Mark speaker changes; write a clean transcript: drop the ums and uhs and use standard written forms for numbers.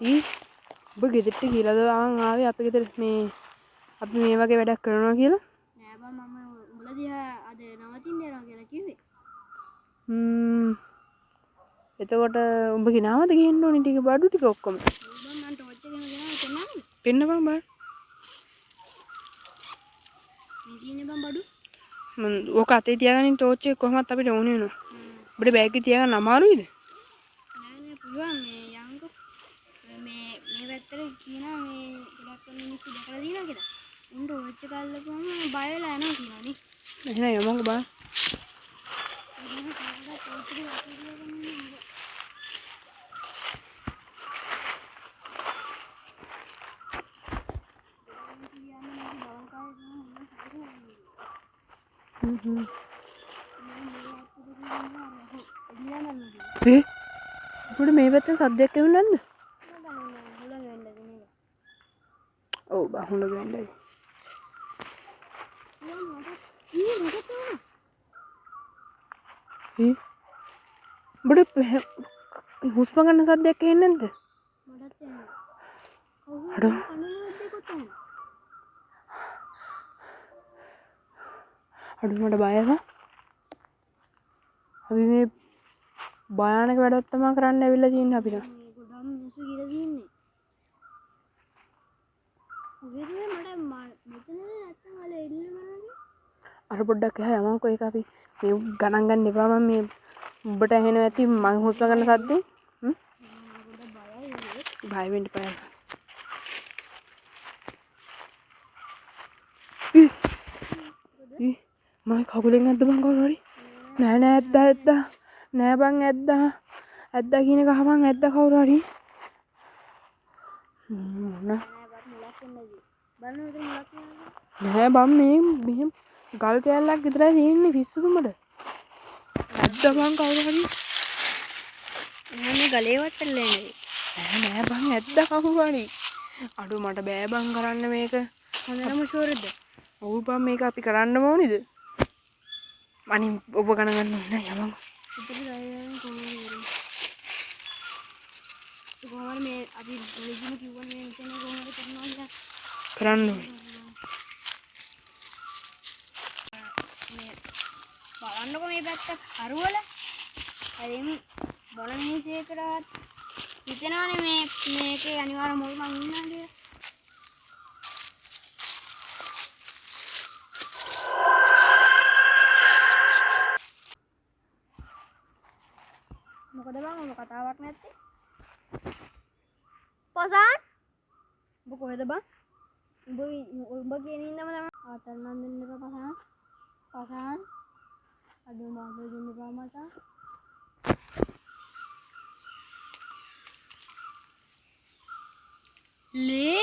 Speaker 1: ඊ ඔබ ගෙදරට කියලාද ආන් ආවේ අපේ ගෙදර මේ අපි මේ වගේ වැඩක් කරනවා කියලා?
Speaker 2: නෑ බං, මම උඹලා දිහා අද නවතින්න යනවා කියලා කිව්වේ.
Speaker 1: එතකොට උඹ ගෙනාවද ගේන්න ඕනේ ටික බඩු ටික ඔක්කොම?
Speaker 2: ඔව් බං, මං ටෝච් එකම ගෙනාවේ, පෙන්නන්නද?
Speaker 1: පෙන්නපන් බලන්න.
Speaker 2: මේ තියෙන්නේ බං බඩු.
Speaker 1: මං ඕක අතේ තියාගනින් ටෝච් එක කොහොමත් අපිට ඕනේ වෙනවා. උඹට බෑග් එක තියාගන්න අමාරුයිද?
Speaker 2: නෑ නෑ, පුළුවන්. මේ යන්කෝ මේ මේ පැත්තට කියනවා මේ ගොඩක් මිනිස්සු දැකලා තියෙනවා කියලා. උන් ටෝච් එක අල්ලපුවම බය වෙලා යනවා කියනවා නේ.
Speaker 1: එහෙනම් යමුකෝ බලන්න.
Speaker 2: එහෙනම් කාටවත් ටෝච් එක අතේ තියාගන්න ඉන්නේ.
Speaker 1: ඒ උඹට මේ පැත්තෙන් සද්දයක් ඇහුන්නේ නැද්ද? ඔව් බං, හුළඟ වෙන්නයි. ඒ උඹට හුස්ම ගන්න සද්දයක් ඇහෙන්නේ නැද්ද? අඩෝ අඩෝ, මට බයයි බං. අපි මේ භයානක වැඩක් තමා කරන්න ඇවිල්ලා තියෙන්නේ අපිට.
Speaker 2: මේ ගොඩක් මිනිස්සු කියලා තියෙන්නේ. කොහෙද මට මෙතනද නැත්තම් අර එල්ල මරන්නේ?
Speaker 1: අර පොඩ්ඩක් එහා යමන්කෝ, ඒක අපි මේ ගණන් ගන්න එපා මං. මේ උඹට ඇහෙනවා ඇති මං හුස්ම ගන්න සද්දේ. හ්ම්,
Speaker 2: පොඩ්ඩක් බයයි ඒක.
Speaker 1: බය වෙන්න එපා. ඊ මගේ කකුලෙන් ඇද්ද බං කවුරු හරි? නෑ නෑ, ඇද්දා ඇද්දා. නෑ බං, ඇද්දා ඇද්දා කියන එක අහපන්, ඇද්දා කවුරු හරි. මොන නෑ බං, මේ මෙහෙම ගල් කෑල්ලක් විතරයි තියෙන්නේ, පිස්සුද උඹට? ඇද්දා බං කවුරු හරි.
Speaker 2: එහෙනම් මේ ගලේ වත්තට එන්නේ.
Speaker 1: නෑ නෑ බං, ඇද්දා කවුරු හරි. අඩෝ මට බෑ බං කරන්න මේක.
Speaker 2: හොඳටම ෂුවර්ද?
Speaker 1: ඔව් බං, මේක අපි කරන්න ඕනිද? අනේ ඔබ ගණන් ගන්න ඕනේ නෑ, යමන්.
Speaker 2: කොහොමද මේ අපි මුලින්ම කිව්වනේ මේ මෙතන කොහොමද කරනවා කියලා?
Speaker 1: කරන්න ඕනේ.
Speaker 2: මේ බලන්නකෝ මේ පැත්ත කරවල. හරිම මොන මිනිසෙකුටවත් හිතෙනවනේ මේ මේකේ අනිවාර්ය මොල් මං ඉන්නවා කියලා. මොකද බං ඔබ කතාවක් නැත්තේ? පසාන් උඹ කොහෙද බං? උඹ උඹ කියන හින්දාම තමයි ආතල් නම් දෙන්න එපා පසාන්. පසාන් අඩෝ මාස දෙන්න එපා මචං. ලේ